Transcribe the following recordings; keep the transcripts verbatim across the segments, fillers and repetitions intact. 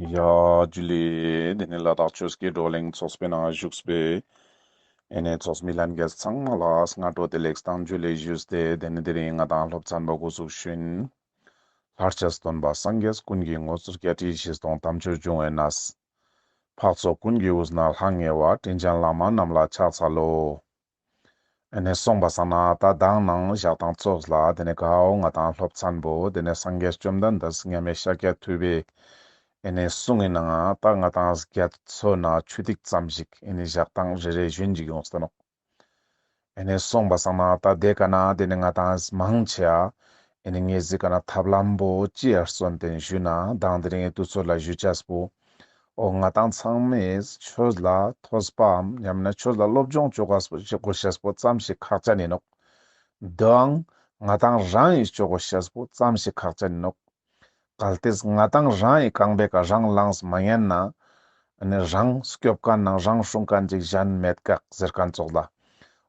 ཡ་ཇུ་ལེ། དེ་ནེ་ལ་དྭགས་ཆོས་ཀྱི་བགྲོ་གླེང་ཚོགས་པའི་ནང་བཞུགས་པའི་ཨེ་ནེ་ཚོགས་མི་ལྷན་རྒྱས་ཚང་མ་ལ་སྔ་དྲོ་བདེ་ལེགས་དང་ཇུ་ལེ་ཞུས་ཏེ། དེ་ནེ་དེ་རིང་ང་དང་སློབ་ཚན་པོ་འགོ་ཚུགས་ཤིན། ལྷར་བཅས་སྟོན་པ་སངས་རྒྱས་ཀུན་གྱི་ངོ་བོ། བརྒྱད་ཁྲི་བཞི་སྟོང་དམ་ཆོས་འབྱུང་བའི་གནས། འཕགས་ཚོགས་ཀུན་གྱི་དབུས་ན་ལྷང་ངེ་བ། དྲིན་ཅན་བླ་མ་རྣམས་ལ་ཕྱག་འཚལ་ལོ། ཨེ་ནེ་སོང་པ་སང་ན་ད་མདང་ནང་ཞག་དང་ཙོགས་ལ་དེ་ནེ་གའོ་ང་དང་སློབ་ཚན་པོ་དེ་ནེ་སངས་རྒྱས་བཅོམ་ལྡན་འདས་མཉམ་མེད་ཤཱཀྱ་ཐུབ་པའི་ཨེ་ནེ་གསུང་གི་ནང་ད་ང་དང་རྒྱ་མཚོ་ནེ་ཆུ་ཐིགས་ཙམ་ཞིག་ཨེ་ནེ་ཞག་དང་རེ་རེ་ཞུན་ཅིག་ཡོངས་ཏེ་ནོག། ཨེ་ནེ་སོང་པ་སང་ན་ད་དེ་ཀ་ནེ་དེ་ནེ་ང་དང་མང་ཆེ་ཨ་ཨེ་ནེ་ངེ་ཟིག་ཀ་ནེ་ཐབས་ལམ་པོ་ཅི་ཡར་སོན་ཏེ་ཞུ་ན་མདང་དེ་རིང་ངི་དུས་ཚོད་ལ་ཞུ་ཅེས་པོ། འོ་ང་དང་ཚང་མས་ཆོས་ལ་ཐོས་པའམ་ཡང་མེན་ན་ཆོས་ལ་སློབ་སྦྱོང་ཅོ་དགོས་པོ་ཅོ་དགོས་ཤེས་པོ་ཙམ་ཞིག་ཁག་ཅན་ཨིན་ནོག། དོའང་ང་དང་རང་ངི་ཅོ་དགོས་ཤེས་པོ་ཙམ་ཞིག་ཁག་ཅན་ཨིན་ནོག། གལ་ཏེ་ང་དང་རང་ངི་རྐང་པའི་ཀ་རང་ལངས་མ་ཉན་ན་ཨེ་ནེ་རང་སྐྱོབ་ཁན་ནང་རང་སྲུང་ཁན་ཅིག་ཞན་མེད་ཀག་ཟེར་ཁན་ཙོགས་ལ།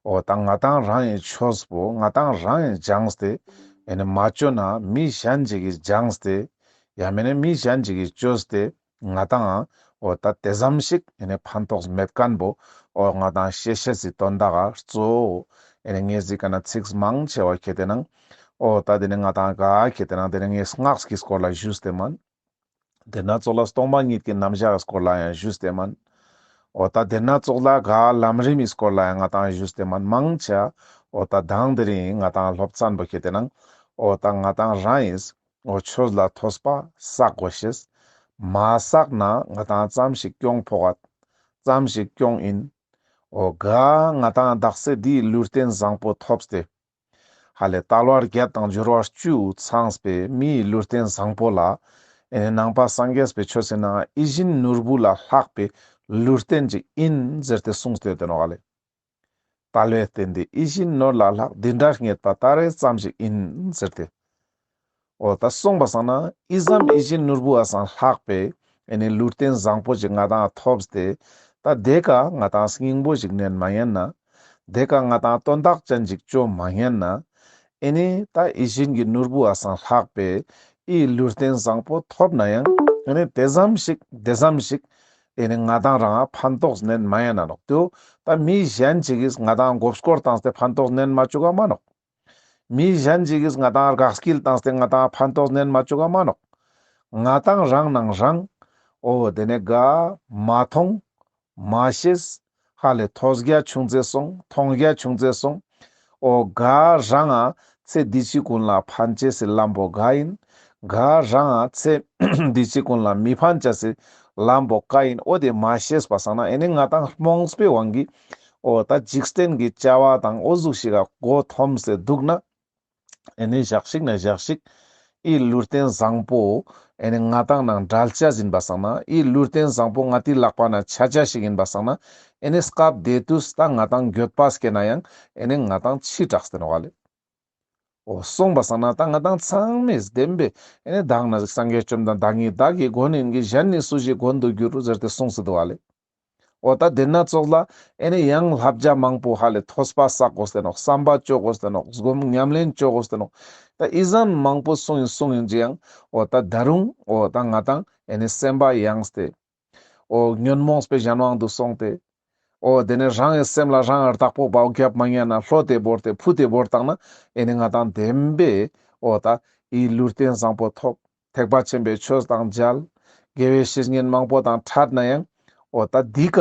འོ་ད་ང་དང་རང་ངི་ཆོས་པོ་ང་དང་རང་ངི་སྦྱངས་ཏེ་ཨེ་ནེ་མ་ཅོ་ན་མི་ཞན་ཅིག་གི་སྦྱངས་ཏེ་ཡང་མེན་ན་མི་ཞན་ཅིག་གི་ཅོས་ཏེ་ང་དང་འོ་ད་དེ་ཙམ་ཞིག་ཨེ་ནེ་ཕན་ཐོགས་མེད་ཁན་པོ་འོ་ང་དང་ཤེས་ཤེས་སི་དོན་དག་ག་གཙོ་བོ་ཨེ་ནེ་ངེ་ཟིག་ཀ་ནེ་ཚིགས་མང་ཆེ་བ་ཁེ་ཏེ་ནང་འོ་ད་དེ་ནེ་ང་དང་ག་ཁེ་ཏེ་ནང་དེ་ནེ་ངས་སྔགས་ཀྱི་སྐོར་ལ་ཞུས་ཏེ་མན། དེ་ནེ་ཙོགས་ལ་སྟོང་པ་ཉིད་ཀྱི་རྣམ་གཞག་གི་སྐོར་ལ་ཡང་ཞུས་ཏེ་མན། འོ་ད་དེ་ནེ་ཙོགས་ལ་ག་ལམ་རིམ་མི་སྐོར་ལ་ཡང་ང་དང་ཞུས་ཏེ་མན་མང་ཆེ། འོ་ད་མདང་དེ་རིང་ང་དང་སློབ་ཚན་པོ་ཁེ་ཏེ་ནང་འོ་ད་ང་དང་རང་ངིས་འོ་ཆོས་ལ་ཐོས་པ་བསགས་དགོས་ཤེས། མ་བསགས་ན་ང་དང་ཙམ་ཞིག་གྱོང་ཕོག་ག་ཙམ་ཞིག་གྱོང་ཨིན། འོ་ག་ང་དང་དག་ས་འདིའི་ལུས་རྟེན་བཟང་པོ་ཐོབ་སྟེ་ཧ་ལེ་དལ་བ་བརྒྱད་དང་འབྱོར་བ་བཅུ་ཚང་བའི་མིའི་ལུས་རྟེན་བཟང་པོ་ལ་ཨེ་ནེ་ནང་པ་སངས་རྒྱས་པའི་ཆོས་སི་ནང་ཡིད་བཞིན་ནོར་བུ་ལ་ལྷག་པའི་ལུས་རྟེན་ཅིག་ཨིན་ཟེར་ཏེ་གསུངས་ཏེ་ཡོད་དེ་ནོག་ལེ། དལ་བའི་རྟེན་འདི་ཡིད་བཞིན་ནོར་ལས་ལྷག། འདི་འདྲ་རྙེད་པ་ད་རེས་ཙམ་ཞིག་ཡིན་ཟེར་ཏེ། འོ་ད་སོང་པ་སང་ན་ཨི་ཙམ་ཡིད་བཞིན་ནོར་བུ་བ་སང་ལྷག་པའི་ཨེ་ནེ་ལུས་རྟེན་བཟང་པོ་ཞིག་ང་དང་ཐོབ་སྟེ་ད་དེ་ཀ་ང་དང་སྙིང་པོ་ཞིག་ནན་མ་ཉན་ན་དེ་ཀ་ང་དང་དོན་དག་ཅན་ཞིག་ཅོ་མ་ཉན་ན་ཨེ་ནེ་ད་ཡིད་བཞིན་གྱི་ནོར་བུ་བ་སང་ལྷག་པའི་ཨི་ལུས་རྟེན་བཟང་པོ་ཐོབ་ན་ཡང་ཨེ་ནེ་དེ་ཙམ་ཞིག་དེ་ཙམ་ཞིག་ཨེ་ནེ་ང་དང་རང་ང་ཕན་ཐོགས་ནན་མ་ཉན་ན་ནོག། དེའོ་ད་མི་ཞན་ཅིག་གིས་ང་དང་མགོ་སྐོར་བཏང་སྟེ་ཕན་ཐོགས་ནན་མ་ཅུག་ག་མ་ནོག། མི་ཞན་ཅིག་གིས་ང་དང་དགག་སྐྱིལ་བཏང་སྟེ་ང་དང་ཕན་ཐོགས་ནན་མ་ཅུག་ག་མ་ནོག། ང་དང་རང་ནང་རང་འོ་དེ་ནེ་ག་མ་མཐོང་མ་ཤེས་ཧ་ལེ་ཐོས་རྒྱ་ཆུང་ཙེ་སོང་མཐོང་རྒྱ་ཆུང་ཙེ་སོང་། འོ་ག་རང་ང་ཚེ་འདི་ཕྱི་ཀུན་ལ་ཕན་ཅེས་སི་ལམ་པོ་ག་ཨིན། ག་རང་ང་ཚེ་འདི་ཕྱི་ཀུན་ལ་མི་ཕན་ཅེས་སི་ལམ་པོ་ག་ཨིན། འོ་དེ་མ་ཤེས་པ་སང་ན་ཨེ་ནེ་ང་དང་རྨོངས་པའི་དབང་གིས་འོ་ད་འཇིག་རྟེན་གྱི་བྱ་བ་དང་འོ་ཟུག་ཞིག་ག་མགོ་འཐོམས་སེ་འདུག་ན་ཨེ་ནེ་ཞག་ཞིག་ན་ཞག་ཞིག་ཨི་ལུས་རྟེན་བཟང་པོ་ཨེ་ནེ་ང་དང་ནང་བྲལ་ཅེས་ཨིན་པ་སང་ན་ཨི་ལུས་རྟེན་བཟང་པོ་ང་ཏིའི་ལག་པ་ནེ་ཆ་ཅེས་ཞིག་ཨིན་པ་སང་ན་ཨེ་ནེ་སྐབས་དེ་དུས་ད་ང་དང་འགྱོད་པ་སྐྱེ་ན་ཡང་ཨེ་ནེ་ང་དང་ཕྱི་དྲགས་ཏེ་ནོག་ལེ། འོ་སོང་པ་སང་ན་ད་ང་དང་ཚང་མས་བདེན་པའི་ཨེ་ནེ་བདག་ན་སངས་རྒྱས་བཅོམ་ལྡན་བདག་ཉིད་བདག་གི་མགོན་ཨིན་གྱི་གཞན་ནི་སུ་ཞིག་མགོན་དུ་འགྱུར་རོ་ཟེར་ཏེ་གསུངས་སེ་འདུག་ལེ། འོ་ད་དེ་ནེ་ཙོགས་ལ་ཨེ་ནེ་ཡང་བསླབ་བྱ་མང་པོ་ཧ་ལེ་ཐོས་པ་བསགས་དགོས་ཏེ་ནོག། བསམ་པ་ཅོ་དགོས་ཏེ་ནོག། སྒོམ་ཉམས་ལེན་ཅོ་དགོས་ཏེ་ནོག། ད་ཨི་ཙམ་མང་པོ་གསུངས་ཡིན་གསུངས་ཡིན་ཅི་ཡང་འོ་ད་ད་རུང་འོ་ད་ང་དང་ཨེ་ནེ་སེམས་པ་ཡེངས་ཏེ་འོ་ཉོན་མོངས་པའི་གཞན་དབང་དུ་སོང་སྟེ་འོ་དེ་ནེ་རང་གི་སེམས་ལ་རང་ངི་བདག་པོ་བའོ་རྒྱབ་མ་ཉན་ན་ལྷོ་དེ་བོར་ཏེ་ཕུ་དེ་བོར་བཏང་ན་ཨེ་ནེ་ང་དང་བདེན་པའི་འོ་ད་ཨི་ལུས་རྟེན་བཟང་པོ་ཐོབ། ཐེག་པ་ཆེན་པོའི་ཆོས་དང་མཇལ། དགེ་བའི་བཤེས་གཉེན་མང་པོ་དང་འཕྲད་ན་ཡང་འོ་ད་འདི་ཀ་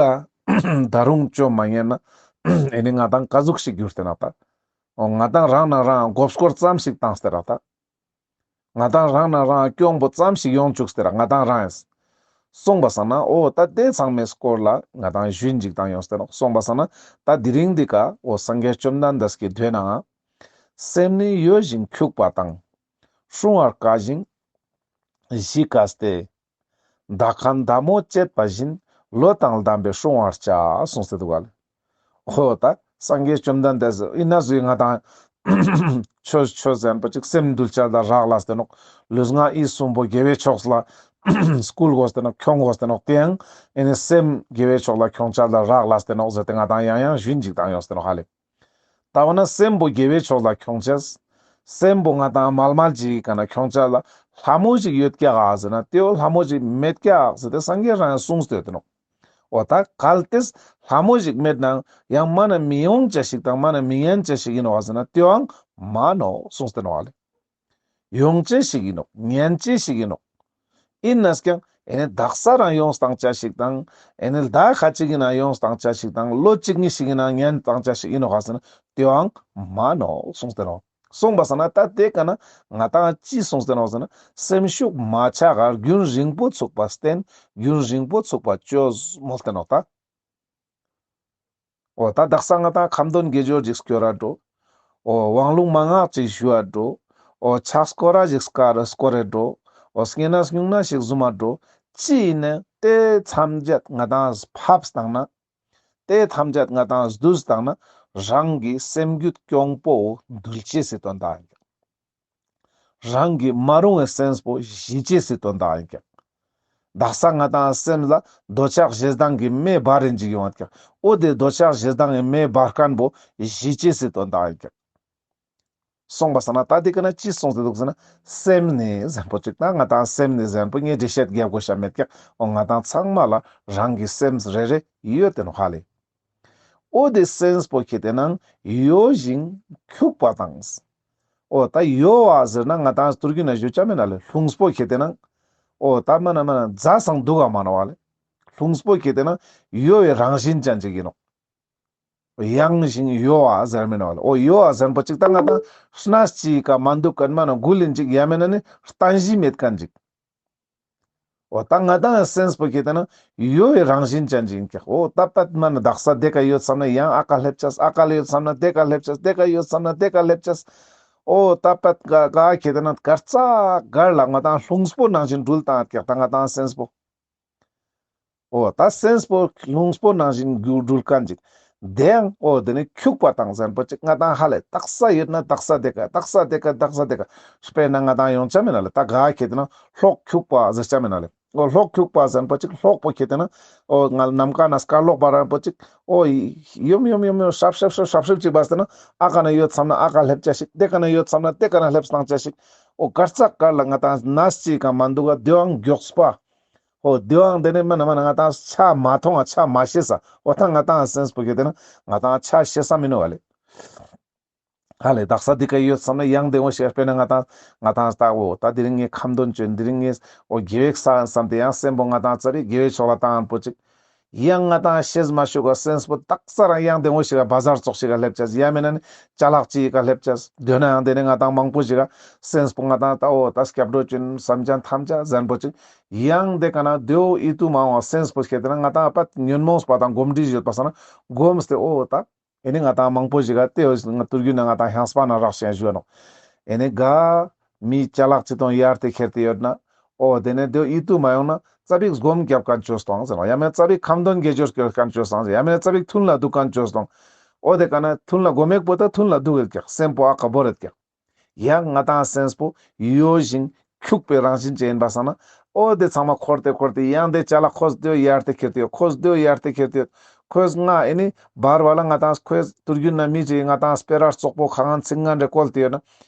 ད་རུང་ཅོ་མ་ཉན་ན་ཨེ་ནེ་ང་དང་ཀ་ཟུག་ཞིག་གྱུར་ཏེ་ནོག་ད། འོ་ང་དང་རང་ནང་རང་མགོ་སྐོར་ཙམ་ཞིག་བཏང་སྟེ་རག་ད། ང་དང་རང་ནང་རང་གྱོང་པོ་ཙམ་ཞིག་ཡོང་ཅུག་སྟེ་རག་ང་དང་རང་ཡིན། སོང་པ་སང་ན་འོ་ད་དེ་ཚང་མའི་སྐོར་ལ་ང་དང་ཞུན་ཅིག་བཏང་ཡོང་སྟེ་ནོག། སོང་པ་སང་ན་ད་དེ་རིང་འདི་ཀ་འོ་སངས་རྒྱས་བཅོམ་ལྡན་འདས་ཀྱི་མདོའི་ནང་ང་སེམས་ནི་གཡོ་ཞིང་འཁྱུག་པ་དང་། སྲུང་བར་དཀའ་ཞིང་གཞི་དཀའ་སྟེ། མདའ་ཁམས་མདའ་མོ་བཅད་པ་བཞིན། བློ་དང་ལྡན་པས་སྲུང་བར་བྱ། གསུངས་ཏེ་འདུག་ག་ལེ། འོ་ད་སངས་རྒྱས་བཅོམ་ལྡན་འདས་ཨིན་ན་ཟུག་ང་དང་ཆོས་ཆོས་ཟེར་པ་ཅིག་སེམས་འདུལ་བྱ་ལ་རག་ལས་ཏེ་ནོག། ལུས་ངག་ཡིད་གསུམ་པོ་དགེ་བའི་ཕྱོགས་ལ་བསྐུལ་དགོས་ཏེ་ནོག། ཁྱོང་དགོས་ཏེ་ནོག། དེ་ཡང་ཨེ་ནེ་སེམས་དགེ་བའི་ཕྱོགས་ལ་ཁྱོང་བྱ་ལ་རག་ལས་ཏེ་ནོག་ཟེར་ཏེ་ང་དང་ཡང་ཡང་ཞུན་ཅིག་བཏང་ཡོང་སྟེ་ནོག་ཧ་ལེ། ད་འོ་ན་སེམས་པོ་དགེ་བའི་ཕྱོགས་ལ་ཁྱོང་ཅེས། སེམས་པོ་ང་དང་མལ་མལ་ཅིག་གི་ཀ་ནེ་ཁྱོང་ཅེས་ལ་ ལྷ་མོ་ཞིག་ཡོད་ཀྱག་ག་ཟེར་ན་དེའོ་ལྷ་མོ་ཞིག་མེད་ཀྱག་ཟེར་ཏེ་སངས་རྒྱས་རང་ཡང་གསུངས་ཏེ་ཡོད་དེ་ནོག། འོ་ད་གལ་ཏེ་ལྷ་མོ་ཞིག་མེད་ནའང་ཡང་མ་ན་མི་ཡོང་ཅེས་ཤིག་དང་མ་ན་མི་ཉན་ཅེས་ཤིག་ཡིན་ནོག་ག་ཟེར་ན་དེའང་མན་ནོག་གསུངས་ཏེ་ནོག་ལེ། ཡོང་ཅེས་ཤིག་ཡིན་ནོག། ཉན་ཅེས་ཤིག་ཡིན་ནོག། ཡིན་ནའང་ཨེ་ནི་དག་ས་རང་ཡོང་སྟངས་ཅེས་ཤིག་དང་ཨེ་ནི་ཟླ་ཁ་ཅིག་ཡིན་ན་ཡོང་སྟངས་ཅེས་ཤིག་དང་ལོ་གཅིག་གཉིས་ཤིག་ཡིན་ན་ཉན་སྟངས་ཅེས་ཤིག་ཡིན་ནོག་ག་ཟེར་ན་དེའང་མན་ནོག་གསུངས་ཏེ་ནོག། གསུངས་པ་སང་ན་ད་དེ་ཀ་ན་ང་ཏང་ཅི་གསུངས་ཏེ་ནོག་ཟེར་ན་སེམས་ཤུགས་མ་ཆག་ག་རྒྱུན་རིང་པོ་ཚུགས་པ་བསྟེན། རྒྱུན་རིང་པོ་ཚུགས་པ་ཅོས་མོལ་ཏེ་ནོག་ད། འོ་ད་དག་ས་ང་ཏང་ཁ་འདོན་དགེ་སྦྱོར་ཅིག་སྐྱོར་ར་འགྲོ། འོ་དབང་ལུང་མན་ངག་ཅིག་ཞུ་བ་འགྲོ། འོ་ཕྱག་སྐོར་ར་ཅིག་སྐོར་ར་འགྲོ། འོ་བསྙེན་གནས་སྨྱུང་གནས་ཤིག་བཟུང་བ་འགྲོ། ཅི་ཡིན་ནའང་དེ་མཚམས་བཅད་ང་ཏང་ཕབ་བཏང་ན། དེ་ཐམས་ཅད་ང་ཏང་བསྡུས་བཏང་ན་རང་གི་སེམས་རྒྱུད་གྱོང་པོ་འདུལ་ཅེས་སི་དོན་དག་ཡིན་ཀྱག། རང་གི་མ་རུངས་པའི་སེམས་པོ་ཞི་ཅེས་སི་དོན་དག་ཡིན་ཀྱག། དག་ས་ང་ཏང་སེམས་ལ་འདོད་ཆགས་ཞེ་སྡང་གི་མེ་འབར་རིན་ཅིག་ཡོང་བ་ཀྱག། འོ་དེ་འདོད་ཆགས་ཞེ་སྡང་གི་མེ་འབར་མཁན་པོ་ཞི་ཅེས་སི་དོན་དག་ཡིན་ཀྱག། གསུངས་པ་སང་ན་ད་དེ་ཀ་ན་ཅི་གསུངས་ཏེ་འདུག་ཟེར་ན་སེམས་ནི་ཟེར་མཁན་པོ་ཅིག་ད་ང་ཏང་སེམས་ནི་ཟེར་མཁན་པོ་ངས་འགྲེལ་བཤད་རྒྱབ་དགོས་ཤེས་མེད་ཀྱག། འོ་ང་ཏང་ཚང་མ་ལ་རང་གི་སེམས་རེ་རེ་ཡོད་དེ་ནོག་ཧ་ལེ། འོ་དེ་སེམས་པོ་ཁེ་ཏེ་ན་གཡོ་ཞིང་འཁྱུག་པ་དང་། འོ་ད་གཡོ་བ་ཟེར་ན་ང་ཏང་ཏུར་གུ་ན་ཞུ་ཆ་མེད་ན་ལེ། ལྷུངས་པོ་ཁེ་ཏེ་ན་འོ་ད་མ་ན་མ་ན་རྫ་སང་འདུག་ག་མ་ན་བ་ལེ། ལྷུངས་པོ་ཁེ་ཏེ་ན་གཡོ་བའི་རང་བཞིན་ཅན་ཅིག་ཡིན་ནོག། ཡང་ཞིང་གཡོ་བ་ཟེར་མེད་ན་བ་ལེ། འོ་གཡོ་བ་ཟེར་མཁན་པོ་ཅིག་ད་ང་ཏང་གནས་ཅིག་ག་མ་འདུག་མཁན་མ་ན་འགུལ་ཡིན་ཅིག་ཡ་མེད་ན་ནི་རྟེན་གཞི་མེད་མཁན་ཅིག། འོ་ད་ང་ཏང་སེམས་པོ་ཁེ་ཏེ་ན་གཡོ་བའི་རང་བཞིན་ཅན་ཅིག་ཡིན་ཀྱག། འོ་ད་པད་མ་ན་དག་ས་དེ་ཀ་ཡོད་བསམ་ན་ཡང་ཨ་ཀ་སླེབས་ཅེས། ཨ་ཀ་ལ་ཡོད་བསམ་ན་དེ་ཀ་སླེབས་ཅེས། དེ་ཀ་ཡོད་བསམ་ན་དེ་ཀ་སླེབས་ཅེས། འོ་ད་པད་ག་ག་ཁེ་ཏེ་ན་གར་ཙ་གར་ལ་ང་ཏང་ལྷུངས་པོ་ནང་བཞིན་འགྲུལ་བཏང་ཀྱག་ད་ང་ཏང་སེམས་པོ། འོ་ད་སེམས་པོ་ལྷུངས་པོ་ནང་བཞིན་འགྲུལ་འགྲུལ་མཁན་ཅིག། དེའང་འོ་དེ་ནི་འཁྱུག་པ་དང་ཟེར་མཁན་པོ་ཅིག་ང་ཏང་ཧ་ལེ་དག་ས་ཡོད་ན་དག་ས་དེ་ཀ་དག་ས་དེ་ཀ་དག་ས་དེ་ཀ། དཔེར་ན་ང་ཏང་ཡོང་ཆ་མེད་ན་ལེ། ད་ག་ཁེ་ཏེ་ན་གློག་འཁྱུག་པ་ཟེར་ཆ་མེད་ན་ལེ། འོ་གློག་འཁྱུག་པ་ཟེར་མཁན་པོ་ཅིག་གློག་པོ་ཁེ་ཏེ་ན་འོ་ང་ནམ་མཁའ་ན་སྐར་གློག་འབར་མཁན་པོ་ཅིག་འོ་ཡོམ་ཡོམ་ཡོམ་ཡོམ་ཧྲབ་ཧྲབ་ཧྲབ་ཧྲབ་ཅིག་འབར་ཏེ་ན་ཨ་ཀ་ན་ཡོད་བསམ་ན་ཨ་ཀ་སླེབས་ཅེས་ཤིག། དེ་ཀ་ན་ཡོད་བསམ་ན་དེ་ཀ་ན་སླེབས་བཏང་ཅེས་ཤིག། འོ་གར་ཙ་གར་ལ་ང་ཏང་གནས་ཅིག་ག་མ་འདུག་ག་དེའང་མགྱོགས་པ། འོ་དེའང་དེ་ནི་མ་ན་མ་ན་ང་ཏང་ཆ་མ་མཐོང་བ་ཆ་མ་ཤེས་ས། འོ་ད་ང་ཏང་སེམས་པོ་ཁེ་ཏེ་ན་ང་ཏང་ཆ་ཤེས་ས་མི་ནུག་ག་ལེ། ཧ་ལེ་དག་ས་དེ་ཀ་ཡོད་བསམ་ན་ཡང་དེ་འོ་ཤེས། དཔེར་ན་ང་ཏང་ང་ཏང་ད་འོ་ད་དེ་རིང་ངས་ཁ་འདོན་ཅོ་ཡིན། དེ་རིང་ངས་འོ་དགེ་བའི་བསགས་ཡིན་བསམ་སྟེ་ཡང་སེམས་པོ་ང་ཏང་ཙ་པིག་དགེ་བའི་ཕྱོགས་ལ་བཏང་མཁན་པོ་ཅིག། ཡང་ང་ཏང་ཤེས་མ་ཤུགས་ག་སེམས་པོ་དག་ས་རང་ཡང་དེ་འོ་ཞིག་ག་བ་ཟར་ཙོགས་ཤིག་ག་སླེབས་ཅེས། ཡ་མེད་ན་ནི་ཅ་ལག་ཅིག་ག་སླེབས་ཅེས། དོན་ན་ཡང་དེ་ནི་ང་ཏང་མང་པོ་ཞིག་ག་སེམས་པོ་ང་ཏང་ད་འོ་ད་སྐྱབས་འགྲོ་ཅོ་ཡིན་བསམ་ཅེས་ཐམས་ཅད་ཟེར་མཁན་པོ་ཅིག། ཡང་དེ་ཀ་ན་དེའོ་ཡིད་དུ་མ་འོང་བ་སེམས་པོ་ཁེ་ཏེ་ན་ང་ཏང་པད་ཉོན་མོངས་པ་དང་གོམས་འདྲིས་ཡོད་པ་སང་ན་གོམས་ཏེ་འོ་ད་ཨེ་ནི་ང་ཏང་མང་པོ་ཞིག་ག་དེ་འོ་ང་ཏུར་གུ་ན་ང་ཏང་ཧང་སྤ་ན་རག་ཤེས་ཞུ་ནོག། ཨེ་ནི་ག་མི་ཅ་ལག་ཅི་དང་ཡར་ཏེ་ཁྱེར་ཏེ་ཡོད་ན། འོ་དེ་ནས་དེ་ཡིད་དུ་མ་ཡོང་ན་ཙ་པིག་སྒོམ་རྒྱབ་མཁན་ཅོས་ཏོང་ཟེར་ནོག། ཡང་མེད་ཙ་པིག་ཁ་འདོན་དགེ་སྦྱོར་སྐྱོར་མཁན་ཅོས་ཏོང་ཟེར། ཡང་མེད་ཙ་པིག་ཐུན་ལ་འདུག་མཁན་ཅོས་ཏོང་། འོ་དེ་ཀ་ན་ཐུན་ལ་སྒོམ་མེད་པོ་ད་ཐུན་ལ་འདུག་ཡོད་ཀྱག། སེམས་པོ་ཨ་ཀ་བོར་ཡོད་ཀྱག། ཡང་ང་ཏང་སེམས་པོ་གཡོ་ཞིང་འཁྱུག་པའི་རང་བཞིན་ཅན་ཡིན་པ་སང་ན། འོ་དེ་ཚང་མ་འཁོར་ཏེ་འཁོར་ཏེ་ཡང་དེ་ཅ་ལག་ཁོས་དེ་ཡར་ཏེ་ཁྱེར་ཏེ་ཡོད། ཁོས་དེ་ཡར་ཏེ་ཁྱེར་ཏེ་ཡོད། ཁོས་ང་ཨེ་ནི་བར་བར་ལ་ང་ཏང་ཁོས་ཏུར་གུ་ན་མི་ཅིག་ང་ཏང་སྤེ་ར་བཙོག་པོ་ཁ་ངན་ཚིག་ངན་རེ་བཀོལ་ཏེ་ཡོད་ན།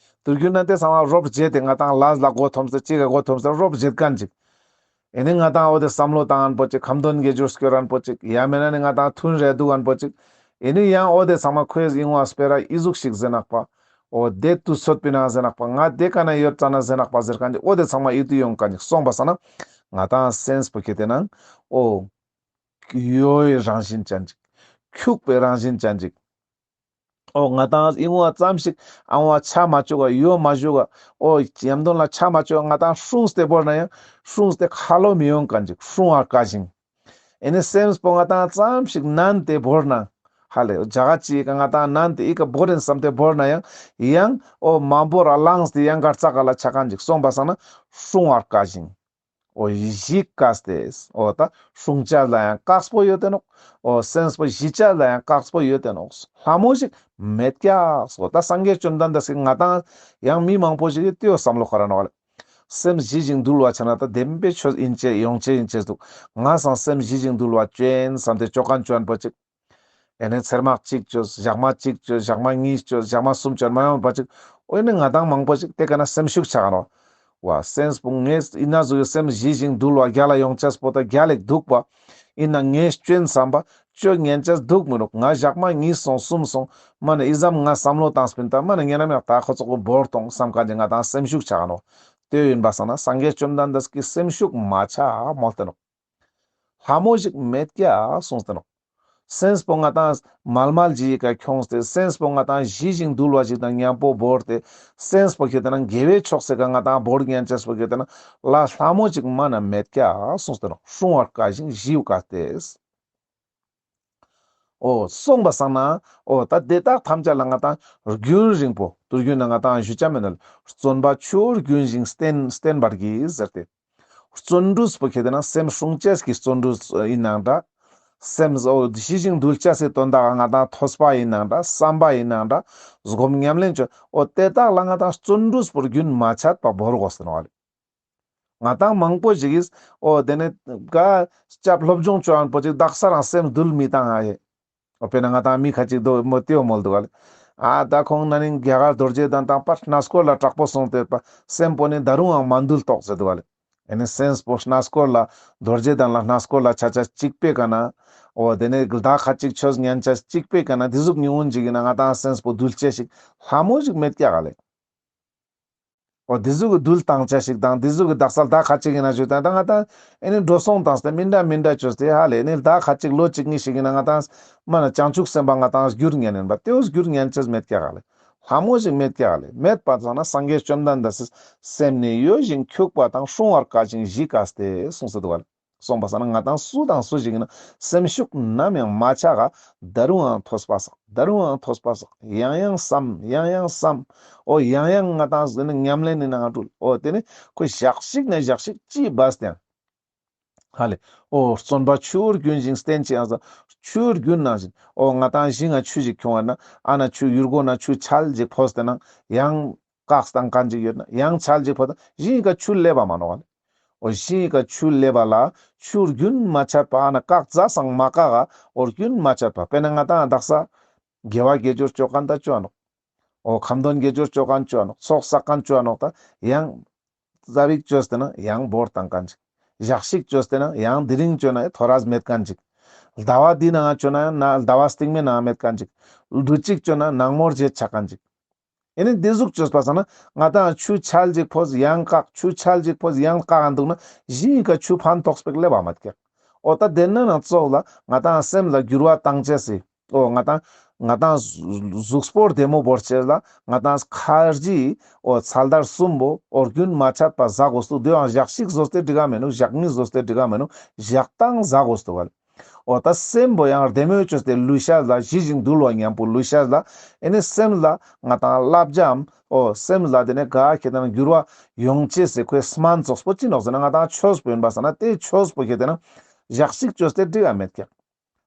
ཏུར་གུ་ན་དེ་ཚང་མ་རོབ་བརྗེད་དེ་ང་ཏང་ལས་ལ་མགོ་འཐོམས་ཏེ་ཅིག་ག་མགོ་འཐོམས་ཏེ་རོབ་བརྗེད་མཁན་ཅིག། ཨེ་ནི་ང་ཏང་འོ་དེ་བསམ་བློ་བཏང་མཁན་པོ་ཅིག། ཁ་འདོན་དགེ་སྦྱོར་སྐྱོར་མཁན་པོ་ཅིག། ཡང་མེད་ན་ནི་ང་ཏང་ཐུན་རེ་འདུག་མཁན་པོ་ཅིག། ཨེ་ནི་ཡང་འོ་དེ་ཚང་མ་ཁོས་ཨིན་བ་སྤེ་ར་ཨི་ཟུག་ཞིག་ཟེར་ནག་པ། འོ་དེ་དུས་ཚོད་པི་ན་ཟེར་ནག་པ། ང་དེ་ཀ་ན་ཡོད་ཙ་ན་ཟེར་ནག་པ་ཟེར་མཁན་ཅིག། འོ་དེ་ཚང་མ་ཡིད་དུ་ཡོང་མཁན་ཅིག། སོང་པ་སང་ན་ང་ཏང་སེམས་པོ་ཁེ་ཏེ་ན་འོ་གཡོ་བའི་རང་བཞིན་ཅན་ཅིག། འཁྱུག་པའི་རང་བཞིན་ཅན་ཅིག། འོ་ང་ཏང་ཨིན་བ་ཙམ་ཞིག་ཨང་བ་ཆ་མ་བཅུག་ག་ཡོ་མ་བཅུག་ག། འོ་ཡམ་དོན་ལ་ཆ་མ་བཅུག་ག། ང་ཏང་སྲུང་སྟེ་བོར་ན་ཡང་སྲུང་སྟེ་ཁ་ལོ་མི་ཡོང་མཁན་ཅིག། སྲུང་བར་དཀའ་ཞིང་། ཨེ་ནི་སེམས་པོ་ང་ཏང་ཙམ་ཞིག་ནན་ཏེ་བོར་ན། ཧ་ལེ་ཇ་ག་ཅིག་ག་ང་ཏང་ནན་ཏེ་ཨི་ཀ་བོར་ཡིན་བསམ་སྟེ་བོར་ན་ཡང་ཡང་འོ་མ་བོར་ར་ལངས་ཏེ་ཡང་གར་ཙ་ག་ལ་ཆ་མཁན་ཅིག། སོང་པ་སང་ན་སྲུང་བར་དཀའ་ཞིང་། འོ་ཞི་དཀའ་སྟེ། འོ་ད་སྲུང་ཅེས་ལ་ཡང་དཀགས་པོ་ཡོད་དེ་ནོག། འོ་སེམས་པོ་ཞི་ཅེས་ལ་ཡང་དཀགས་པོ་ཡོད་དེ་ནོག། ལྷ་མོ་ཞིག་མེད་ཀྱག། འོ་ད་སངས་རྒྱས་བཅོམ་ལྡན་འདས་ཀྱིས་ང་ཏང་ཡང་མི་མང་པོ་ཞིག་གི་དེའོ་བསམ་བློ་ཁོ་ར་ནོག་ལེ། སེམས་ཞི་ཞིང་དུལ་བ་ཆ་ན་ད་བདེན་པའི་ཆོས་ཡིན་ཅེས་ཡོང་ཅེས་ཡིན་ཅེས་འདུག། ང་སང་སེམས་ཞི་ཞིང་དུལ་བ་ཅོ་ཡིན་བསམ་སྟེ་ཅོ་མཁན་ཅོ་མཁན་པོ་ཅིག། ཨེ་ནི་ཚེར་མ་གཅིག་ཅོས། ཞག་མ་གཅིག་ཅོས། ཞག་མ་གཉིས་ཅོས། ཞག་མ་གསུམ་ཅོས་མ་ཡོང་པ་ཅིག། འོ་ཨེ་ནི་ང་ཏང་མང་པོ་ཅིག་དེ་ཀ་ན་སེམས་ཤུགས་ཆག་ག་ནོག། བ། སེམས་པོ་ངས་ཨིན་ན་ཟུག་གི་སེམས་ཞི་ཞིང་དུལ་བ་རྒྱལ་ལ་ཡོང་ཅེས་པོ་ད་རྒྱལ་ལ་འདུག་པ། ཨིན་ན་ངས་སྐྱོན་བསམ་པ་སྐྱོན་ཉན་ཅེས་འདུག་མི་རུག། ང་ཞག་མ་གཉིས་སོང་གསུམ་སོང་མ་ན་ཨི་ཙམ་ང་བསམ་བློ་བཏང་སྤིན་ད་མ་ན་ཉེ་རང་མེད་ད་ཁོ་ཚོ་གི་བོར་ཏོང་བསམ་མཁན་གྱི་ང་ཏང་སེམས་ཤུགས་ཆག་ནོག། དེ་ཡིན་པ་སང་ན་སངས་རྒྱས་བཅོམ་ལྡན་འདས་ཀྱི་སེམས་ཤུགས་མ་ཆག་མོལ་ཏེ་ནོག། ལྷ་མོ་ཞིག་མེད་ཀྱག་གསུངས་ཏེ་ནོག། སེམས་པོ་ང་ཏང་མལ་མལ་ཞིག་ག་ཁྱོངས་ཏེ་སེམས་པོ་ང་ཏང་ཞི་ཞིང་དུལ་བ་ཞིག་དང་མཉམ་པོ་བོར་ཏེ་སེམས་པོ་ཁྱེད་དེ་ན་དགེ་བའི་ཕྱོགས་སི་ཀ་ང་ཏང་བོར་ཉན་ཅེས་པོ་ཁྱེད་དེ་ན་ལ་ལྷ་མོ་ཞིག་མ་ན་མེད་ཀྱག་གསུངས་ཏེ་ནོག། སྲུང་བར་དཀའ་ཞིང་ཞི་བར་དཀའ་སྟེ། འོ་གསུངས་པ་སང་ན་འོ་ད་དེ་དག་ཐམས་ཅད་ལ་ང་ཏང་རྒྱུན་རིང་པོ་དུས་རྒྱུན་ན་ང་ཏང་ཞུ་ཆ་མེད་ན་བརྩོན་པ་ཆུ་བོ་རྒྱུན་བཞིན་བསྟེན་བསྟེན་པར་གྱིས་ཟེར་ཏེ། བརྩོན་འགྲུས་པོ་ཁྱེད་དེ་ན་སེམས་སྲུང་ཅེས་ཀྱི་བརྩོན་འགྲུས་ཨིན་ནང་འདྲ། སེམས་འོ་ཞི་ཞིང་དུལ་ཅེས་སི་དོན་དག་ང་ཏང་ཐོས་པ་ཨིན་ནང་འདྲ། བསམ་པ་ཨིན་ནང་འདྲ། སྒོམ་ཉམས་ལེན་ཅོ་འོ་དེ་དག་ལ་ང་ཏང་བརྩོན་འགྲུས་པོ་རྒྱུན་མ་ཆད་པ་བོར་དགོས་ཟེར་ནོག་ལེ། ང་ཏང་མང་པོ་ཞིག་གིས་འོ་དེ་ནས་ག་སྐྱབས་སློབ་སྦྱོང་ཅོ་ཨན་པོ་ཅིག་དག་ས་རང་སེམས་དུལ་མི་བཏང་ཨ་ཡེ། འོ་དཔེར་ན་ང་ཏང་མི་ཁ་ཅིག་དོ་མོ་ཏེའོ་མོལ་འདུག་ག་ལེ། ཨ་ད་ཁོང་ན་ནིང་རྒྱ་གར་རྡོ་རྗེ་གདན་དང་པར་གནས་སྐོར་ལ་དྲག་པོ་སོང་སྟེ་པ་སེམས་པོ་ནི་ད་རུང་ཡང་མ་དུལ་ཏོག་ཟེར་འདུག་ག་ལེ། ཨེ་ནི་སེམས་པོ་གནས་སྐོར་ལ་རྡོ་རྗེ་གདན་ལ་གནས་སྐོར་ལ་ཆ་ཆ་ཅིག་པེ་ཀ་ན། འོ་དེ་ནས་ཟླ་ཁ་ཅིག་ཆོས་ཉན་ཆ་ཅིག་པེ་ཀ་ན་དེ་ཟུག་ཉུང་ངུན་ཅིག་ཡིན་ན་ང་ཏང་སེམས་པོ་དུལ་ཅེས་ཞིག་ལྷ་མོ་ཞིག་མེད་ཀྱག་ག་ལེ། འོ་དེ་ཟུག་གི་དུལ་བཏང་ཆ་ཞིག་དང་དེ་ཟུག་གི་དག་ས་ཟླ་ཁ་ཅིག་ཡིན་ན་ཞུ་དང་ད་ང་ཏང་ཨེ་ནི་འགྲོ་སོང་བཏང་སྟེ་མི་འདྲ་མི་འདྲ་ཅོས་ཏེ་ཧ་ལེ་ཨེ་ནི་ཟླ་ཁ་ཅིག་ལོ་གཅིག་གཉིས་ཤིག་ཡིན་ན་ང་ཏང་མ་ན་བྱང་ཆུབ་སེམས་དཔའ་ང་ཏང་འགྱུར་ཉན་ཡིན་པ་དེའོ་འགྱུར་ཉན་ཅེས་མེད་ཀྱག་ག་ལེ། ལྷ་མོ་ཞིག་མེད་ཀྱག་ག་ལེ། མེད་པ་ཙང་ན་སངས་རྒྱས་བཅོམ་ལྡན་འདས་སི་སེམས་ནི་གཡོ་ཞིང་འཁྱུག་པ་དང་སྲུང་བར་དཀའ་ཞིང་ཞི་དཀའ་སྟེ་གསུངས་སེ་འདུག་ག་ལེ། སོང་པ་སང་ན་ང་ཏང་སུ་དང་སུ་ཞིག་ཡིན་ན་སེམས་ཤུགས་ནམ་ཡང་མ་ཆག་ག་ད་རུང་ཡང་ཐོས་པ་བསགས། ད་རུང་ཡང་ཐོས་པ་བསགས། ཡང་ཡང་བསམ། ཡང་ཡང་བསམ། འོ་ཡང་ཡང་ང་ཏང་ཟེར་ནི་ཉམས་ལེན་ནི་ནང་འགྲུལ། འོ་དེ་ནི་ཁོ་ཞག་ཞིག་ན་ཞག་ཞིག་ཅི་བས་ཏེ་ཡང་ཧ་ལེ། འོ་བརྩོན་པ་ཆུ་བོ་རྒྱུན་བཞིན་བསྟེན་ཅེས་ཡང་ཟེར་ཆུ་བོ་རྒྱུན་ནང་བཞིན། འོ་ང་ཏང་ཞིང་ང་ཆུ་ཞིག་ཁྱོང་བ་ན་ཨ་ན་ཆུ་ཡུར་གོ་ན་ཆུ་ཆལ་ཞིག་ཕོས་ཏེ་ན་ཡང་བཀག་སྟངས་གང་ཅིག་ཡོད་ན་ཡང་ཆལ་ཅིག་ཕོ་ད་ཞིང་ཀ་ཆུ་ལེབ་པ་མ་ནོག་ག་ལེ། འོ་ཞིང་ཀ་ཆུ་ལེབ་པ་ལ་ཆུ་རྒྱུན་མ་ཆད་པ་ཨ་ན་བཀག་ཟ་སང་མ་བཀག་ག་འོ་རྒྱུན་མ་ཆད་པ་དཔེར་ན་ང་ཏང་དག་ས་དགེ་བ་དགེ་སྦྱོར་ཅོ་མཁན་ད་ཅོ་ནོག། འོ་ཁ་འདོན་དགེ་སྦྱོར་ཅོ་མཁན་ཅོ་ནོག། ཚོགས་བསགས་མཁན་ཅོ་ནོག། ད་ཡང་ཙ་པིག་ཅོས་ཏེ་ན་ཡང་བོར་བཏང་མཁན་ཅིག། ཞག་ཞིག་ཅོས་ཏེ་ན་ཡང་དེ་རིང་ཅོ་ན་ཐོ་རས་མེད་མཁན་ཅིག། ཟླ་བ་འདི་ནང་ཅོ་ན་ཡང་ན་ཟླ་བ་སྟིང་མའི་ནང་མེད་མཁན་ཅིག། དུས་གཅིག་ཅོ་ན་ནང་མོར་བརྗེད་ཆ་མཁན་ཅིག། ཨེ་ནི་འདི་ཟུག་ཅོས་པ་སང་ན་ང་ཏང་ཆུ་ཆལ་ཅིག་ཕོས་ཡང་བཀག། ཆུ་ཆལ་ཅིག་ཕོས་ཡང་བཀག་ཨན་འདུག་ན་ཞིང་ཀ་ཆུ་ཕན་ཐོགས་པིག་ལེབ་པ་མ་ཀྱག། འོ་ད་དེ་ན་ནང་ཙོགས་ལ་ང་ཏང་སེམས་ལ་འགྱུར་བ་བཏང་ཅེས་སི། འོ་ང་ཏང་ང་ཏང་གཟུགས་པོ་བདེ་མོ་བོར་ཅེས་ལ་ང་ཏང་ཁ་རྗེ་འོ་ཚ་དར་གསུམ་པོ་འོ་རྒྱུན་མ་ཆད་པ་ཟ་དགོས་འདུག། དེའང་ཞག་ཞིག་ཟོས་ཏེ་འགྲིག་ག་མེད་ནུག། ཞག་གཉིས་ཟོས་ཏེ་འགྲིག་ག་མེད་ནུག། ཞག་དང་ཟ་དགོས་འདུག་ག་ལེ། འོ་ད་སེམས་པོ་ཡང་བདེ་མོ་ཅོས་ཏེ་ལུས་ཤེས་ལ་ཞི་ཞིང་དུལ་བ་མཉམ་པོ་ལུས་ཤེས་ལ་ཨེ་ནི་སེམས་ལ་ང་ཏང་བསླབ་བྱའམ་འོ་སེམས་ལ་དེ་ནས་ག་ཁེ་ཏེ་ན་འགྱུར་བ་ཡོང་ཅེས་སི་ཁོའི་སྨན་ཙོགས་པོ་ཅི་ནོག་ཟེར་ན་ང་ཏང་ཆོས་པོ་ཡིན་པ་སང་ན་དེ་ཆོས་པོ་ཁེ་ཏེ་ན་ཞག་ཞིག་ཅོས་ཏེ་འགྲིག་ག་མེད་ཀྱག།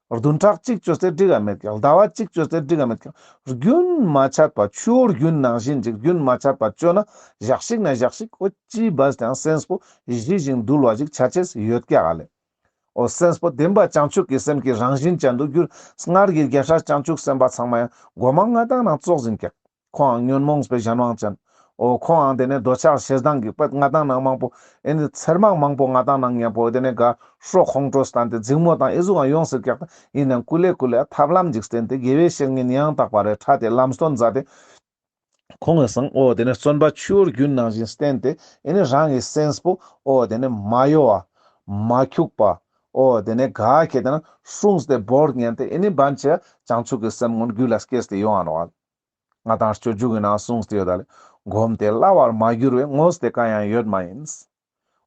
བདུན་ཕྲག་གཅིག་ཅོས་ཏེ་འགྲིག་ག་མེད་ཀྱག། ཟླ་བ་གཅིག་ཅོས་ཏེ་འགྲིག་ག་མེད་ཀྱག། རྒྱུན་མ་ཆད་པ་ཆུ་བོ་རྒྱུན་ནང་བཞིན་ཅིག་རྒྱུན་མ་ཆད་པ་ཅོ་ན་ཞག་ཞིག་ན་ཞག་ཞིག་འོ་ཅི་བས་ཀྱང་སེམས་པོ་ཞི་ཞིང་དུལ་བ་ཞིག་ཆ་ཅེས་ཡོད་ཀྱག་ག་ལེ། འོ་སེམས་པོ་བདེན་པ་བྱང་ཆུབ་ཀྱི་སེམས་ཀྱི་རང་བཞིན་ཅན་དུ་གྱུར། སྔར་གྱི་རྒྱལ་སྲས་བྱང་ཆུབ་སེམས་དཔའ་ཚང་མ་ཡང་གོ་མ་ང་ཏང་ནང་ཙོགས་ཟིན་ཀྱག། ཁོང་ཡང་ཉོན་མོངས་པའི་གཞན་དབང་ཅན། འོ་ཁོང་ཡང་དེ་ནས་འདོད་ཆགས་ཞེ་སྡང་གི་པད་ང་ཏང་ནང་མང་པོ་ཨེ་ནི་ཚེར་མང་མང་པོ་ང་ཏང་ནང་མཉམ་པོ་དེ་ནས་ག་ཧྲོ་ཁོང་ཁྲོ་སྟན་ཏེ་འཛིང་མོ་དང་ཨེ་ཟུག་ཡང་ཡོང་སྲིད་ཀྱག། ད་ཡིན་ནའང་ཀུ་ལེ་ཀུ་ལེ་ཐབས་ལམ་ཅིག་བསྟེན་ཏེ་དགེ་བའི་བཤེས་གཉེན་ཡང་དག་པ་རེ་ཕྲད་དེ་ལམ་སྟོན་མཛད་དེ། ཁོང་གི་སང་འོ་དེ་ནས་བརྩོན་པ་ཆུ་བོ་རྒྱུན་ནང་བཞིན་བསྟེན་ཏེ་ཨེ་ནི་རང་གི་སེམས་པོ་འོ་དེ་ནས་མ་གཡོ་བ་མ་འཁྱུག་པ་འོ་དེ་ནས་ག་ཁེ་ཏེ་ན་སྲུངས་ཏེ་བོར་ཉན་ཏེ་ཨེ་ནི་བན་ཆེ་བྱང་ཆུབ་ཀྱི་སེམས་མངོན་རྒྱུད་ལ་སྐྱེས་ཏེ་ཡོང་ང་ནོག། ང་ཏང་སྤྱོད་འཇུག་གི་ནང་གསུངས་ཏེ་ཡོད་ད་ལེ། བསྒོམས་ཏེ་སླ་བར་མ་གྱུར་བས། ངོས་ཏེ་གང་ཡང་ཡོད་མ་ཡིན།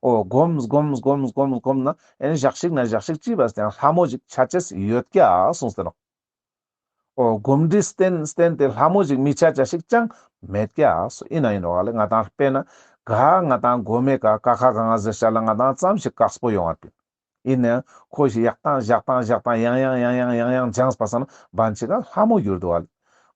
འོ་བསྒོམས་བསྒོམས་བསྒོམས་བསྒོམས་བསྒོམས་ན་ཨེ་ནི་ཞག་ཞིག་ན་ཞག་ཞིག་ཅི་བས་ཀྱང་ལྷ་མོ་ཞིག་ཆ་ཅེས་ཡོད་ཀྱག་གསུངས་ཏེ་ནོག། འོ་གོམས་འདྲིས་བསྟེན་བསྟེན་ཏེ་ལྷ་མོ་ཞིག་མི་ཆ་ཅེས་ཞིག་ཅང་མེད་ཀྱག་སོ། ཨིན་ན་ཨིན་ནོག་ལེ། ང་ཏང་དཔེར་ན་ག་ང་ཏང་གོ་མེ་ཀ་ཀ་ཁ་ག་ང་ཟེར་ཤ་ལ་ང་ཏང་ཙམ་ཞིག་དཀགས་པོ་ཡོང་བ་པིན། ཨིན་ནའང་ཁོ་ཞིག་ཡག་ཏང་ཞག་ཏང་ཞག་ཏང་ཡང་ཡང་ཡང་ཡང་ཡང་ཡང་སྦྱངས་པ་སང་ན་བན་ཆེ་ག་ལྷ་མོ་གྱུར་འདུག་ལེ།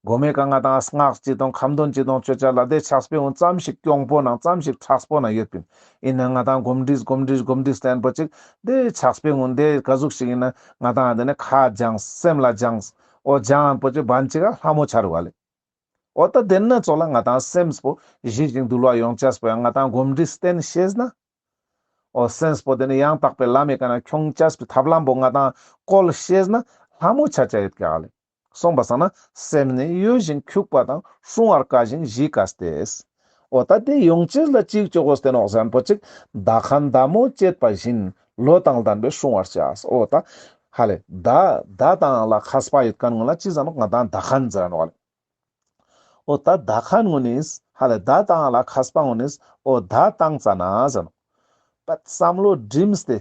གོ་མེ་ཀ་ང་ཏང་སྔགས་ཅི་དང་ཁ་འདོན་ཅི་དང་ཅོ་ཅེས་ལ་དེ་ཕྱག་དཔེ་ཀུན་ཙམ་ཞིག་གྱོང་པོ་ནང་ཙམ་ཞིག་མཁྲེགས་པོ་ནང་ཡོད་པིན། ཨིན་ནའང་ང་ཏང་གོམས་འདྲིས་གོམས་འདྲིས་གོམས་འདྲིས་བསྟེན་པོ་ཅིག་དེ་ཕྱག་དཔེ་ཀུན་དེ་ག་ཟུག་ཞིག་ཨིན་ན་ང་ཏང་དེ་ནས་ཁ་སྦྱངས་སེམས་ལ་སྦྱངས་འོ་སྦྱངས་པོ་ཅིག་བན་ཆེ་ག་ལྷ་མོ་ཆ་རུག་ལེ། འོ་ད་དེ་ན་ཙོགས་ལ་ང་ཏང་སེམས་པོ་ཞི་ཞིང་དུལ་བ་ཡོང་ཅེས་པོ་ཡང་ང་ཏང་གོམས་འདྲིས་བསྟེན་ཤེས་ན། འོ་སེམས་པོ་དེ་ནི་ཡང་དག་པའི་ལམ་མི་ཀ་ན་ཁྱོང་ཅེས་པའི་ཐབས་ལམ་པོ་ང་ཏང་བཀོལ་ཤེས་ན་ལྷ་མོ་ཆ་ཆ་ཡོད་ཀྱག་ལེ། སོང་པ་སང་ན་སེམས་ནི་གཡོ་ཞིང་འཁྱུག་པ་དང་། སྲུང་བར་དཀའ་ཞིང་ཞི་དཀའ་སྟེ། འོ་ད་དེ་ཡོང་ཅེས་ལ་ཅིག་ཅོ་གོས་ཏེ་ནོག་ཟེར་པོ་ཅིག་མདའ་ཁན་མདའ་མོ་བཅད་པ་བཞིན། བློ་དང་ལྡན་པས་སྲུང་བར་བྱ། འོ་ད་ཧ་ལེ་མདའ་མདའ་དང་ལ་མཁས་པ་ཡོད་ཁན་ངོ་ལ་ཅི་ཟེར་ནོག་ང་ཏང་མདའ་ཁན་ཟེར་ནོག་ལེ། འོ་ད་མདའ་ཁན་ངོ་ནིས་ཧ་ལེ་མདའ་དང་ལ་མཁས་པ་ངོ་ནིས་འོ་མདའ་བཏང་ཙ་ན་ཟེར་ནོག་པད་བསམ་བློ་བསྒྲིམས་ཏེ།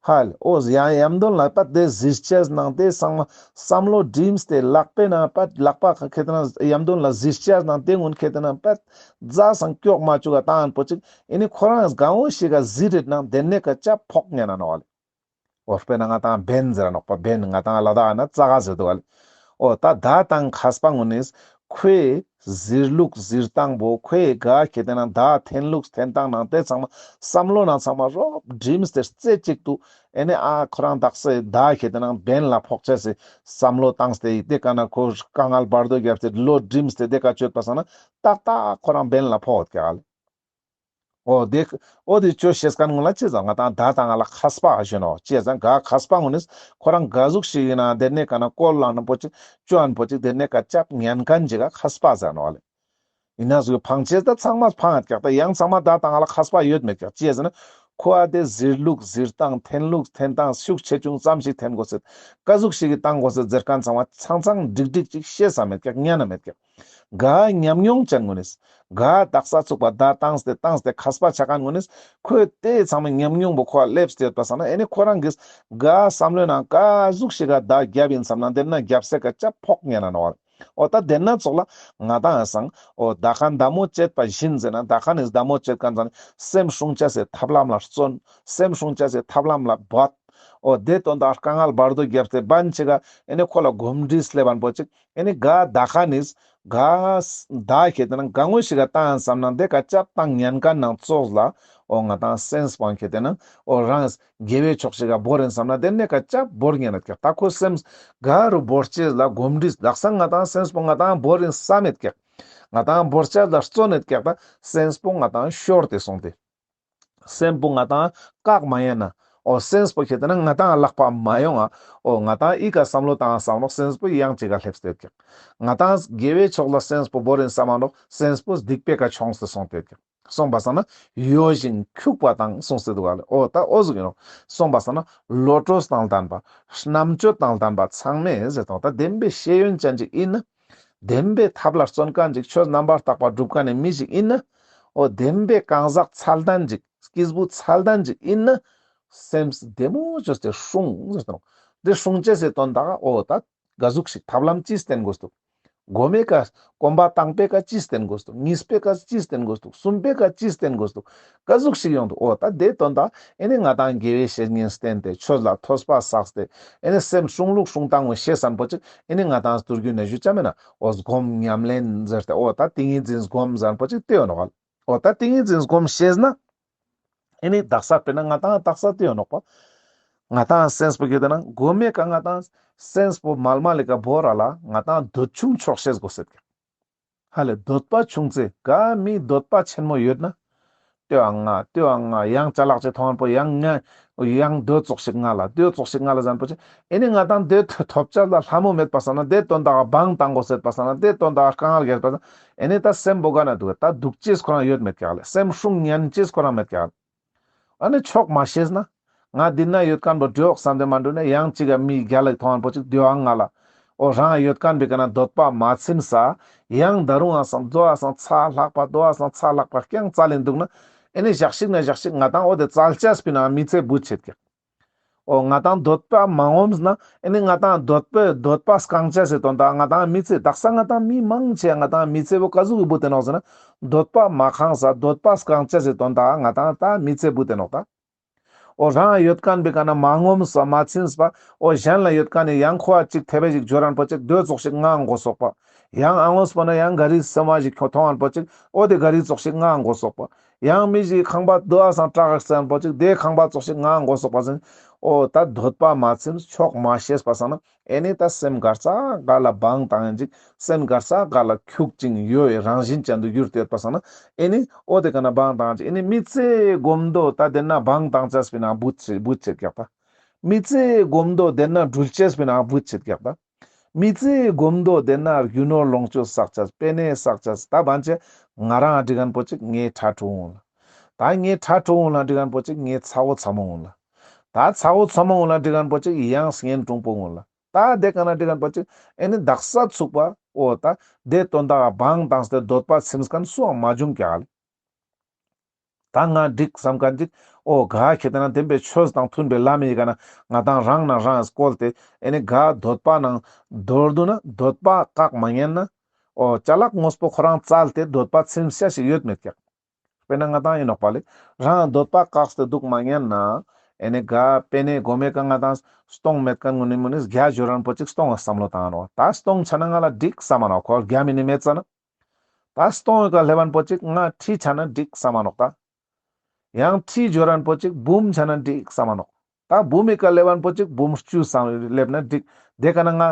ཧ་ལེ་འོ་ཡང་ཡམ་དོན་ལ་པད་དེ་གཟིར་ཅེས་ནང་དེ་ཚང་མ་བསམ་བློ་བསྒྲིམས་ཏེ་ལག་པའི་ནང་པད་ལག་པ་ཁ་ཁེ་ཏེ་ན་ཡམ་དོན་ལ་གཟིར་ཅེས་ནང་དེ་ངོ་ཁེ་ཏེ་ན་པད་རྫ་སང་སྐྱོག་མ་བཅུག་ག་བཏང་པོ་ཅིག་ཨེ་ནི་ཁོ་རང་གང་བོ་ཞིག་ག་གཟིར་རེད་ན་དེ་ནས་ཀ་ཅབ་ཕོག་ཉན་ན་ནོག་ལེ། འོ་དཔེར་ན་ང་ཏང་བེན་ཟེར་ནོག་པ། བེན་ང་ཏང་ལ་དྭགས་ན་ཙ་ག་ཟེར་འདུག་ག་ལེ། འོ་ད་མདའ་དང་མཁས་པ་ངོ་ནིས་ཁོའི་གཟིར་ལུགས་གཟིར་སྟངས་པོ་ཁོའི་ག་ཁེ་ཏེ་ན་མདའ་འཐེན་ལུགས་འཐེན་སྟངས་ནང་དེ་ཚང་མ་བསམ་བློ་ནང་ཚང་མ་རོབ་བསྒྲིམས་ཏེ་རྩེ་གཅིག་ཏུ་ཨེ་ནི་ཨ་ཁོ་རང་དག་ས་མདའ་ཁེ་ཏེ་ན་བེན་ལ་ཕོག་ཅེས་སི་བསམ་བློ་བཏང་སྟེ་དེ་ཀ་ན་ཁོ་དཀའ་ངལ་བར་དོ་བརྒྱབ་སྟེ་བློ་བསྒྲིམས་ཏེ་དེ་ཀ་ཅོད་པ་སང་ན་ཏག་ཏག་ཁོ་རང་བེན་ལ་ཕོག་འོད་ཀྱག་ལེ། འོ་དེ་འོ་དེ་ཅོ་ཤེས་ཁན་ངོ་ལ་ཅི་ཟེར་ང་ཏང་མདའ་དང་ལ་མཁས་པ་ཞུ་ནོག་ཅི་ཟེར་ག་མཁས་པ་ངོ་ནིས་ཁོ་རང་ག་ཟུག་ཞིག་ཡིན་ན་དེ་ནས་ཀ་ན་བཀོལ་ལ་ན་པོ་ཅིག་ཅོ་ཨན་པོ་ཅིག་དེ་ནས་ཀ་ཅབ་ཉན་ཁན་ཅིག་ག་མཁས་པ་ཟེར་ནོག་ལེ། ཡིན་ན་ཟུག་ཕང་ཅེས་ད་ཚང་མ་ཕང་ཡོད་ཀྱག་ད་ཡང་ཚང་མ་མདའ་དང་ལ་མཁས་པ་ཡོད་མེད་ཀྱག་ཅི་ཟེར་ན་ཁོ་ཨ་དེ་གཟིར་ལུགས་གཟིར་སྟངས་འཐེན་ལུགས་འཐེན་སྟངས་ཤུགས་ཆེ་ཆུང་ཙམ་ཞིག་འཐེན་གོས་ཟེར་ག་ཟུག་ཞིག་གི་བཏང་གོས་ཟེར་ཟེར་ཁན་ཚང་མ་ཚང་ཚང་འགྲིག་འགྲིག་ཅིག་ཤེས་ས་མེད་ཀྱག་ཉན་ན་མེད་ཀྱག་ག་ཉམས་མྱོང་ཅན་ངོ་ནིས། ག་དག་ས་ཚུགས་པ་མདའ་བཏང་སྟེ་བཏང་སྟེ་མཁས་པ་ཆ་ཁན་ངོ་ནིས། ཁོས་དེ་ཚང་མའི་ཉམས་མྱོང་པོ་ཁོ་ལ་སླེབས་ཏེ་ཡོད་པ་སང་ན་ཨེ་ནི་ཁོ་རང་གིས་ག་བསམ་བློའི་ནང་ག་ཟུག་ཞིག་ག་མདའ་རྒྱབ་ཡིན་བསམ་ན་དེ་ན་རྒྱབ་སེ་ཀ་ཅབ་ཕོག་ཉན་ན་ནོག་འོ་ད་དེ་ན་ཙོགས་ལ་ང་ཏང་ཡང་སང་འོ་མདའ་ཁན་མདའ་མོ་བཅད་པ་བཞིན་ཟེར་ན་མདའ་ཁན་ནིས་མདའ་མོ་བཅད་ཁན་ཙང་སེམས་སྲུང་ཅེས་སི་ཐབས་ལམ་ལ་བརྩོན། སེམས་སྲུང་ཅེས་སི་ཐབས་ལམ་ལ་འབད། འོ་དེ་དོན་དག་དཀའ་ངལ་བར་དོ་བརྒྱབ་སྟེ་བན་ཅིག་ག་ཨེ་ནི་ཁོ་ལ་གོམས་འདྲིས་སླེབས་པ་པོ་ཅིག་ཨེ་ནི་ག་མདའ་ཁན་ནིས་ག་མདའ་ཁེ་ཏེ་ན་ག་ངོ་ཞིག་ག་བཏང་ཡིན་བསམ་ན་དེ་ཀ་ཅབ་བཏང་ཉན་ཁན་ནང་ཙོགས་ལ་འོ་ང་ཏང་སེམས་པོ་ཁེ་ཏེ་ན་འོ་རང་དགེ་བའི་ཕྱོགས་ཤིག་ག་བོར་ཡིན་བསམ་ན་དེ་ནས་ཀ་ཅབ་བོར་ཉན་ན་ཀྱག་ད་ཁོ་སེམས་ག་རུ་བོར་ཅེས་ལ་གོམས་འདྲིས་དག་ས་ང་ཏང་སེམས་པོ་ང་ཏང་བོར་ཡིན་ས་མེད་ཀྱག་ང་ཏང་བོར་ཅེས་ལ་བརྩོན་ནེད་ཀྱག་ད་སེམས་པོ་ང་ཏང་ཤོར་ཏེ་སོང་སྟེ། སེམས་པོ་ང་ཏང་བཀག་མ་ཉན་ན། འོ་སེམས་པོ་ཁེ་ཏེ་ན་ང་ཏང་ལག་པ་མ་ཡོང་ང་། འོ་ང་ཏང་ཨི་ཀ་བསམ་བློ་བཏང་བསམ་ནོག་སེམས་པོ་ཡང་ཅིག་ག་སླེབས་ཏེ་ཀྱག་ང་ཏང་དགེ་བའི་ཕྱོགས་ལ་སེམས་པོ་བོར་ཡིན་བསམ་མ་ནོག་སེམས་པོ་སྡིག་པའི་ཀ་མཆོངས་ཏེ་སོང་སྟེ་ཀྱག་སོང་པ་སང་ན་གཡོ་ཞིང་འཁྱུག་པ་དང་གསུངས་ཏེ་འདུག་ག་ལེ། འོ་ད་འོ་ཟུག་ཡིན་ནོག་སོང་པ་སང་ན་བློ་གྲོས་དང་ལྡན་པ། རྣམ་དཔྱོད་དང་ལྡན་པ་ཚང་མས་ཟེར་དང་ད་བདེན་པའི་ཤེས་ཡོན་ཅན་ཅིག་ཡིན་ན། བདེན་པའི་ཐབས་ལ་བརྩོན་མཁན་ཅིག་ཆོས་རྣམ་པར་དག་པ་སྒྲུབ་མཁན་ནི་མི་ཞིག་ཡིན་ན། འོ་བདེན་པའི་གང་ཟག་ཚད་ལྡན་ཅིག་སྐྱེས་བུ་ཚད་ལྡན་ཅིག་ཡིན་ན། སེམས་བདེ་མོ་བཅོས་ཏེ་སྲུང་ཟེར་དང་། འདི་སྲུང་ཅེས་སི་དོན་དག་འོ་ད་ག་ཟུག་ཞིག་ཐབས་ལམ་ཅི་བསྟེན་དགོས་འདུག་གོ་མའི་ཀ་གོམ་པ་དང་པོའི་ཀ་ཅི་བསྟེན་དགོས་འདུག་གཉིས་པའི་ཀ་ཅི་བསྟེན་དགོས་འདུག་གསུམ་པའི་ཀ་ཅི་བསྟེན་དགོས་འདུག་ག་ཟུག་ཞིག་ཡོང་འདུག་འོ་ད་དེ་དོན་དག་ཨེ་ནི་ང་ཏང་དགེ་བའི་བཤེས་གཉེན་བསྟེན་ཏེ་ཆོས་ལ་ཐོས་པ་བསགས་ཏེ་ཨེ་ནི་སེམས་སྲུང་ལུགས་སྲུང་སྟངས་ངོ་ཤེས་སམ་པོ་ཅིག་ཨེ་ནི་ང་ཏང་དུས་རྒྱུན་ནས་ཞུ་ཆ་མེད་ན་འོ་སྒོམ་ཉམས་ལེན་ཟེར་ཏེ་འོ་ད་ཏིང་ངེ་འཛིན་སྒོམ་ཟེར་པོ་ཅིག་དེ་ཡོད་ནོག་འོ་ད་ཏིང་ངེ་འཛིན་སྒོམ་ཤེས་ན་ཨེ་ནི་དག་ས་དཔེར་ན་ང་ཏང་དག་ས་དེ་ཡོད་ནོག་པ། ང་ཏང་སེམས་པོ་ཁེ་ཏེ་ན་གོ་མའི་ཀ་ང་ཏང་སེམས་པོ་མལ་མལ་ལི་ཀ་བོར་ར་ལ་ང་ཏང་འདོད་ཆུང་ཆོག་ཤེས་དགོས་ཟེར་ཀྱག་ཧ་ལེ་འདོད་པ་ཆུང་ཙེ་ག་མི་འདོད་པ་ཆེན་མོ་ཡོད་ན། ལྟོས་ཨང་ང་ལྟོས་ཨང་ང་ཡང་ཅ་ལག་ཅིག་ཐོང་པོ་ཡང་ང་ཡང་འདོད་ཙོགས་ཤིག་ང་ལ་འདོད་ཙོགས་ཤིག་ང་ལ་ཟེར་པོ་ཅིག་ཨེ་ནི་ང་ཏང་འདོད་ཐོབ་ཅ་ལ་ལྷ་མོ་མེད་པ་སང་ན་དེ་དོན་དག་བང་བཏང་དགོས་ཟེར་པ་སང་ན་དེ་དོན་དག་དཀའ་ངལ་གྱེར་པ་སང་ཨེ་ནི་ད་སེམས་པོ་ག་ན་འདུག་ད་འདུག་ཅེས་ཁོ་རང་ཡོད་མེད་ཀྱག་ལེ། སེམས་སྲུང་ཉན་ཅེས་ཁོ་རང་མེད་ཀྱག་ཨ་ནི་ཆོག་མ་ཤེས་ན། ང་འདི་ན་ཡོད་མཁན་པོ་འགྲོགས་བསམ་སྟེ་མ་འགྲོ་ན་ཡང་ཅིག་ག་མི་རྒྱལ་ལ་ཐོང་པོ་ཅིག་སྡོད་ཨང་ང་ལ། འོ་རང་ཡོད་མཁན་པའི་ཀ་ན་འདོད་པ་མ་ཚིམས་ས། ཡང་ད་རུང་ཨ་སང་རྡོ་ཨ་སང་ཚ་ལྷག་པ་རྡོ་ཨ་སང་ཚ་ལྷག་པ་རྐྱང་ཙལ་ལེན་འདུག་ན། ཨེ་ནི་ཞག་ཞིག་ན་ཞག་ཞིག་ང་ཏང་འོ་དེ་ཙལ་ཅེས་པའི་ནང་མི་ཚེ་འབུད་ཆེད་ཀྱག་འོ་ང་ཏང་འདོད་པ་མ་ངོམས་ན་ཨེ་ནི་ང་ཏང་འདོད་པའི་འདོད་པ་སྐང་ཅེས་སི་དོན་དག་ང་ཏང་མི་ཚེ་དག་ས་ང་ཏང་མི་མང་ཆེ་ང་ཏང་མི་ཚེ་བོ་ག་ཟུག་གི་འབུད་དེ་ནོག་ཟེར་ན། འདོད་པ་མ་ཁེངས་ས་འདོད་པ་སྐང་ཅེས་སི་དོན་དག་ང་ཏང་ད་མི་ཚེ་འབུད་དེ་ནོག་ད། འོ་རང་ཡོད་མཁན་པའི་ཀ་ན་མ་ངོམས་པ་མ་ཚིམས་པ། འོ་གཞན་ལ་ཡོད་མཁན་ནི་ཡང་ཁོ་ཨ་ཅིག་ཐེ་བེ་ཞིག་འབྱོར་རན་པོ་ཅིག་འདོད་ཙོགས་ཤིག་ངང་གོ་སོག་པ། ཡང་ཨ་ངོས་པོ་ན་ཡང་ག་རི་སེ་མ་ཞིག་ཁྱོ་ཐོང་རན་པོ་ཅིག་འོ་དེ་ག་རི་ཙོགས་ཤིག་ངང་གོ་སོག་པ། ཡང་མི་ཞིག་ཁང་པ་དུ་བ་སང་དྲག་ཟེར་ན་པོ་ཅིག་དེ་ཁང་པ་ཙོགས་ཤིག་ང་མགོ་སོག་པ་ཟིན། འོ་ད་འདོད་པ་མ་ཚིམས་ཆོག་མ་ཤེས་པ་སང་ན་ཨེ་ནི་ད་སེམས་གར་ས་ག་ལ་བང་བཏང་ཡིན་ཅིག་སེམས་གར་ས་ག་ལ་ཁྱུག་ཅིང་ཡོ་ཡི་རང་བཞིན་ཅན་དུ་གྱུར་ཏེ་ཡོད་པ་སང་ན་ཨེ་ནི་འོ་དེ་ག་ན་བང་བཏང་ཅིག་ཨེ་ནི་མི་ཚེ་གོམ་དོ་ད་དེ་ན་བང་བཏང་ཅས་པི་ན་བུད་ཆེ་བུད་ཆེ་ཀྱག་ད། མི་ཚེ་གོམ་དོ་དེ་ན་འགྲུལ་ཅས་པི་ན་བུད་ཆེ་ཀྱག་ད། མི་ཚེ་གོམ་དོ་དེ་ན་རྒྱུ་ནོར་ལོངས་སྤྱོད་བསགས་ཅས་པེ་ནེ་བསགས་ཅས་ད་བན་ཆེ་ང་རང་འགྲིག་གན་པོ་ཅིག་ངའི་ཕྲུ་གུ་གུན་ལ། ད་ངའི་ཕྲུ་གུ་གུན་ལ་འགྲིག་གན་པོ་ཅིག་ངའི་ཚ་བོ་ཚ་མོ་གུན་ལ། ད་ཚ་བོ་ཚ་མོ་གུན་ལ་འགྲིག་གན་པོ་ཅིག་ཡང་གཉེན་དྲུང་པོ་གུན་ལ། ད་དེ་ག་ན་འགྲིག་གན་པོ་ཅིག་ཨེ་ནི་དག་ས་ཚུག་པ་འོ་ད་དེ་དོན་དག་བང་བཏང་སྟེ་འདོད་པ་ཚིམས་གན་སུའང་མ་བྱུང་ཀྱག་ལེ། ད་ང་འགྲིག་བསམ་མཁན་ཅིག་འོ་ག་ཁེ་ཏེ་ན་བདེན་པའི་ཆོས་དང་མཐུན་པའི་ལམ་ཡི་ག་ན་ང་དང་རང་ན་རང་བཀོལ་ཏེ་ཨེ་ནི་ག་འདོད་པ་ནང་མདོར་བསྡུ་ན་འདོད་པ་བཀག་མ་ཉན་ན་འོ་ཅ་ལག་དངོས་པོ་ཁོ་རང་བཙལ་ཏེ་འདོད་པ་ཚིམ་ཤེས་ཤིག་ཡོད་མེད་ཀྱག་དཔེར་ན་ང་དང་ཡིན་ནོག་པ་ལེ། རང་འདོད་པ་བཀག་སྟེ་འདུག་མ་ཉན་ན་ཨེ་ནི་ག་པེ་ནེ་གོ་མེ་ཀ་ང་དང་སྟོང་མེད་མཁན་ངུ་ནི་མུ་ནི་བརྒྱ་འབྱོར་རན་པོ་ཅིག་སྟོང་བསམ་བློ་བཏང་ནོག་ད་སྟོང་ཆ་ན་ང་ལ་འགྲིག་བསམ་མ་ནོག་ཁོ་བརྒྱ་མི་ནི་མེད་ཙ་ན། ད་སྟོང་ཡི་ཀ་སླེབས་པན་པོ་ཅིག་ང་ཁྲི་ཆ་ན་འགྲིག་བསམ་མ་ནོག་ད། ཡང་ཁྲི་འབྱོར་རན་པོ་ཅིག་འབུམ་ཆ་ན་འགྲིག་བསམ་མ་ནོག་ད་འབུམ་ཡི་ཀ་སླེབས་པན་པོ་ཅིག་འབུམ་བཅུ་བསམ་སླེབས་ན་འགྲིག་དེ་ཀ་ན་ང་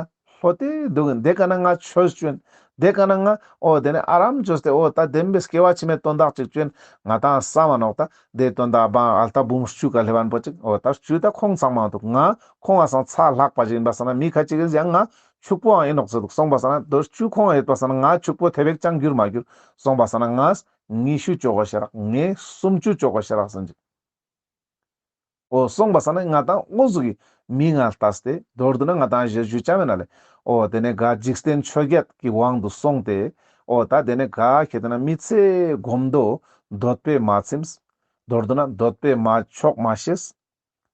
ལྷོ་ཏེ་འདུག་ཡིན། དེ་ཀ་ན་ང་ཆོས་ཅོ་ཡིན། དེ་ཀ་ན་ང་འོ་དེ་ནི་ཨ་རམ་ཅོས་ཏེ་འོ་ད་བདེན་པའི་སྐྱེ་བ་ཕྱི་མའི་དོན་དག་ཅིག་ཅོ་ཡིན། ང་དང་བསམ་མ་ནོག་ད་དེ་དོན་དག་བང་ཨལ་ད་འབུམ་བཅུ་ཀ་སླེབས་པན་པོ་ཅིག་འོ་ད་བཅུ་ད་ཁོང་ཚང་མ་འདུག་ང་ཁོང་ང་སང་ཚ་ལྷག་པ་ཅིག་ཡིན་པ་སང་ན་མི་ཁ་ཅིག་གིས་ཡང་ང་ཕྱུག་པོའང་ཡིན་ནོག་ཟེར་འདུག་སོང་པ་སང་ན་དོ་བཅུ་ཁོང་ཡོད་པ་སང་ན་ང་ཕྱུག་པོ་ཐེ་བེག་ཅང་གྱུར་མ་གྱུར། སོང་པ་སང་ན་ང་ཉི་ཤུ་ཅོ་གོ་ཤེས་རག་ངས་སུམ་ཅུ་ཅོ་གོ་ཤེས་རག་ཟེར་ཅིག་འོ་སོང་པ་སང་ན་ང་དང་འོ་ཟུག་གི་མི་ང་ལྟས་ཏེ་མདོར་བསྡུ་ན་ང་དང་ཞེ་ཞུ་ཅ་མེད་ན་ལེ། འོ་དེ་ནས་ག་འཇིག་རྟེན་ཆོས་བརྒྱད་ཀྱི་དབང་དུ་སོང་སྟེ་འོ་ད་དེ་ནས་ག་ཁེ་ཏེ་ན་མི་ཚེ་གོམ་དོ་འདོད་པས་མ་ཚིམས། མདོར་བསྡུ་ན་འདོད་པས་མ་ཆོག་མ་ཤེས།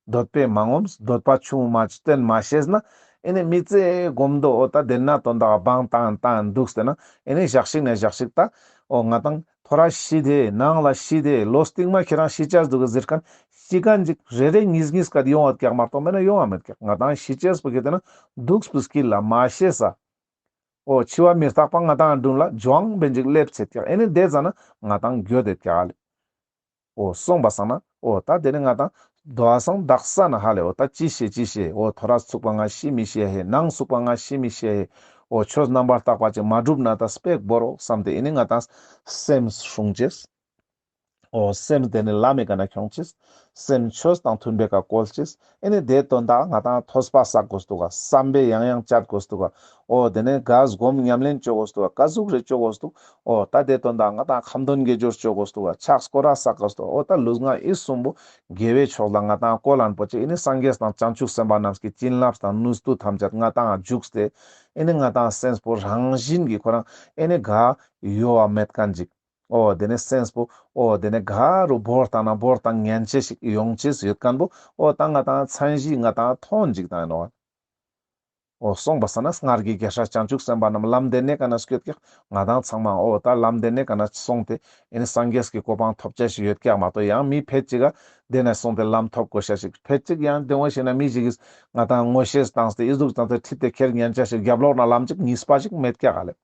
འདོད་པས་མ་ངོམས། འདོད་པ་ཆུང་ངུ་མ་བསྟེན་མ་ཤེས་ན་ཨེ་ནི་མི་ཚེ་གོམ་དོ་འོ་ད་དེ་ན་དོན་དག་བང་བཏང་བཏང་འདུག་སྟེ་ན་ཨེ་ནི་ཞག་ཞིག་ནས་ཞག་ཞིག་ད་འོ་ང་དང་ཐོ་ར་ཤི་དེ་ནང་ལ་ཤི་དེ་ལོ་སྟིང་མ་ཁྱེད་རང་ཤི་ཆ་འདུག་གི་ཟེར་མཁན་ཤི་མཁན་ཅིག་རེ་རེ་གཉིས་གཉིས་ཀ་ཡོང་བ་ཀྱག་མ་གཏོགས་མེད་ན་ཡོང་བ་མེད་ཀྱག་ང་དང་ཤི་ཆེས་པོ་ཁེ་ཏེ་ན་འདུག་སྤུ་སྐྱིད་ལ་མ་ཤེས་ས། འོ་འཆི་བ་མི་རྟག་པ་ང་དང་དྲུང་ལ་འབྱུང་བ་འབེན་ཅིག་སླེབས་ཚེ་ཀྱག་ཨེ་ནི་དེ་ཙ་ན་ང་དང་འགྱོད་དེ་ཀྱག་ལེ། འོ་སོང་པ་སང་ན་འོ་ད་དེ་ནི་ང་དང་དོ་བ་སང་དག་ས་ན་ཧ་ལེ་འོ་ད་ཅི་ཤེས་ཅི་ཤེས་འོ་ཐོ་རས་ཚུགས་པ་ང་ཤི་མི་ཤེས་ཧེ་ནང་ཚུགས་པ་ང་ཤི་མི་ཤེས་ཧེ། འོ་ཆོས་རྣམ་པར་དག་པ་ཅིག་མ་གྲུབ་ན་ད་སྤེག་བོར་རོག་བསམ་སྟེ་ཨེ་ནི་ང་དང་སེམས་སྲུང་ཅེས། འོ་སེམས་དེ་ནི་ལམ་མི་ཀ་ན་ཁྱོང་ཅེས། སེམས་ཆོས་དང་མཐུན་པའི་ཀ་བཀོལ་ཅེས། ཨེ་ནི་དེ་དོན་དག་ང་དང་ཐོས་པ་བསགས་དགོས་འདུག་ག་བསམ་པས་ཡང་ཡང་དཔྱད་དགོས་འདུག་ག་འོ་དེ་ནས་ག་སྒོམ་ཉམས་ལེན་བཅོ་དགོས་འདུག་ག་ཀ་ཟུག་རེ་བཅོ་དགོས་འདུག་འོ་ད་དེ་དོན་དག་ང་དང་ཁ་འདོན་དགེ་སྦྱོར་བཅོ་དགོས་འདུག་ག་ཕྱག་སྐོར་ར་བསགས་དགོས་འདུག་འོ་ད་ལུས་ངག་ཡིད་གསུམ་པོ་དགེ་བའི་ཕྱོགས་ལ་ང་དང་བཀོལ་ལན་པོ་ཅིག་ཨེ་ནི་སངས་རྒྱས་དང་བྱང་ཆུབ་སེམས་དཔའ་རྣམས་ཀྱི་བྱིན་རླབས་དང་ནུས་མཐུ་ཐམས་ཅད་ང་དང་འཇུག་སྟེ་ཨེ་ནི་ང་དང་སེམས་པོ་རང་བཞིན་གྱི་ཁོ་རང་ཨེ་ནི་ག་ཡོ་བ་མེད་མཁན་ཅིག་འོ་དེ་ནས་སེམས་པོ་འོ་དེ་ནས་ག་རུ་བོར་བཏང་ན་བོར་བཏང་ཉན་ཆེ་ཞིག་ཡོང་ཆེས་ཡོད་མཁན་པོ་འོ་ད་ང་དང་མཚན་གཞི་ང་དང་ཐོན་ཅིག་དང་ཡིན་ནོ། འོ་སོང་པ་སང་ན་སྔར་གྱི་རྒྱལ་སྲས་བྱང་ཆུབ་སེམས་དཔའ་རྣམས་ལམ་དེ་ནས་ཀ་ན་སྐྱོད་ཀྱག་ང་དང་ཚང་མ་འོ་ད་ལམ་དེ་ནས་ཀ་ན་སོང་སྟེ་ཨེ་ནི་སངས་རྒྱས་ཀྱི་གོ་འཕང་ཐོབ་ཆ་ཞིག་ཡོད་ཀྱག་མ་གཏོགས་ཡང་མི་ཕེད་ཅིག་ག་དེ་ནས་སོང་སྟེ་ལམ་ཐོབ་དགོས་ཤ་ཞིག་ཕེད་ཅིག་ཡང་དེ་འོ་ཞེ་ན་མི་ཞིག་གིས་ང་དང་ངོ་ཤེས་བཏང་སྟེ་ཨི་ཟུག་བཏང་སྟེ་ཁྲིད་དེ་ཁྱེར་ཉན་ཆ་ཞིག་རྒྱབ་ལོག་ན་ལམ་ཅིག་གཉིས་པ་ཞིག་མེད་ཀྱག་ཨ་ལེ།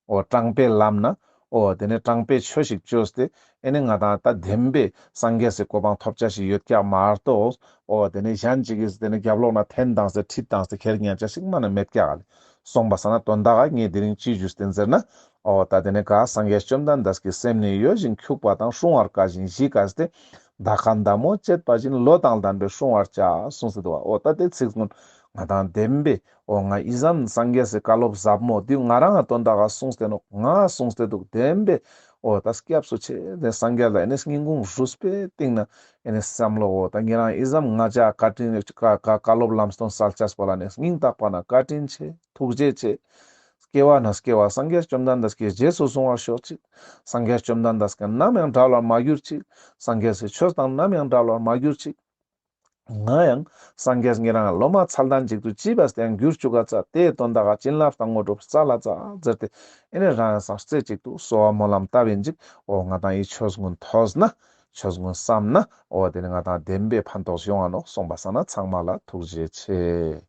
འོ་དྲང་པའི་ལམ་ན་འོ་དེ་ནས་དྲང་པའི་ཆོས་ཤིག་བཅོས་ཏེ་ཨེ་ནི་ང་དང་ད་བདེན་པའི་སངས་རྒྱས་སི་གོ་འཕང་ཐོབ་ཆ་ཞིག་ཡོད་ཀྱག་མ་གཏོགས་འོ་དེ་ནས་གཞན་ཅིག་གིས་དེ་ནས་རྒྱབ་ལོག་ན་འཐེན་བཏང་སྟེ་ཁྲིད་བཏང་སྟེ་ཁྱེར་ཉན་ཆ་ཞིག་མ་ནི་མེད་ཀྱག་ཨ་ལེ། སོང་པ་སང་ན་དོན་དག་ག་ངས་དེ་རིང་ཅི་ཞུས་ཏེ་ཟེར་ན་འོ་ད་དེ་ནས་ག་སངས་རྒྱས་བཅོམ་ལྡན་འདས་ཀྱི་སེམས་ནི་གཡོ་ཞིང་འཁྱུག་པ་དང་། སྲུང་བར་དཀའ་ཞིང་ཞི་སྐྱེས་ཏེ། ད་ཁ་མདའ་མོ་བཅད་པ་བཞིན། བློ་དང་ལྡན་པས་སྲུང་བར་བྱ། གསུངས་ཏེ་འདུག་པ། འོ་ད་དེ་ཚིག་ཀུན་ང་དང་བདེན་པའི་འོ་ང་ཨི་ཙམ་སངས་རྒྱས་སི་བཀའ་སློབ་ཟབ་མོ་འདི་ང་རང་ང་དོན་དག་ག་གསུངས་ཏེ་ནོག་ང་གསུངས་ཏེ་འདུག་བདེན་པའི་འོ་ད་སྐྱབས་སུ་མཆི་སྟེ་སངས་རྒྱས་ལ་ཨེ་ནི་སྙིང་ཁུང་རུས་པའི་གཏིང་ན་ཨེ་ནི་བསམ་བློ་འོ་ད་ཉེ་རང་ཨི་ཙམ་ང་ཅག་བཀའ་དྲིན་བཀའ་བཀའ་བཀའ་སློབ་ལམ་སྟོན་སལ་ཆས་པོ་ལ་ནི་སྙིང་ཐག་པ་ན་བཀའ་དྲིན་ཆེ། ཐུགས་རྗེ་ཆེ། སྐྱེ་བ་ན་སྐྱེ་བ་སངས་རྒྱས་བཅོམ་ལྡན་འདས་ཀྱི་རྗེས་སུ་བཟུང་བར་ཤོག་ཅིག་སངས་རྒྱས་བཅོམ་ལྡན་འདས་ཀྱིས་ནམ་ཡང་བྲལ་བར་མ་གྱུར་ཅིག་སངས་རྒྱས་སི་ཆོས་དང་ནམ་ཡང་བྲལ་བར་མ་གྱུར་ཅིག་ང་ཡང་སངས་རྒྱས་ཉེ་རང་སློབ་མ་ཚད་ལྡན་ཅིག་ཏུ་ཅི་བས་ཏེ་ཡང་གྱུར་བཅུག་ག་ཙ་དེའི་དོན་དག་ག་བྱིན་རླབས་དང་དངོས་གྲུབ་སྩལ་ལ་ཙ་ཟེར་ཏེ་ཨེ་ནི་རང་ཡང་སང་རྩེ་གཅིག་ཏུ་གསོལ་བ་སྨོན་ལམ་བཏབ་ཡིན་ཅིག་འོ་ང་དང་ཨི་ཆོས་ཀུན་ཐོས་ན་ཆོས་ཀུན་བསམ་ན་འོ་དེ་ནི་ང་དང་བདེན་པའི་ཕན་ཐོགས་ཡོང་ང་ནོག་སོང་པ་སང་ན་ཚང་མ་ལ་ཐུགས་རྗེ་ཆེ།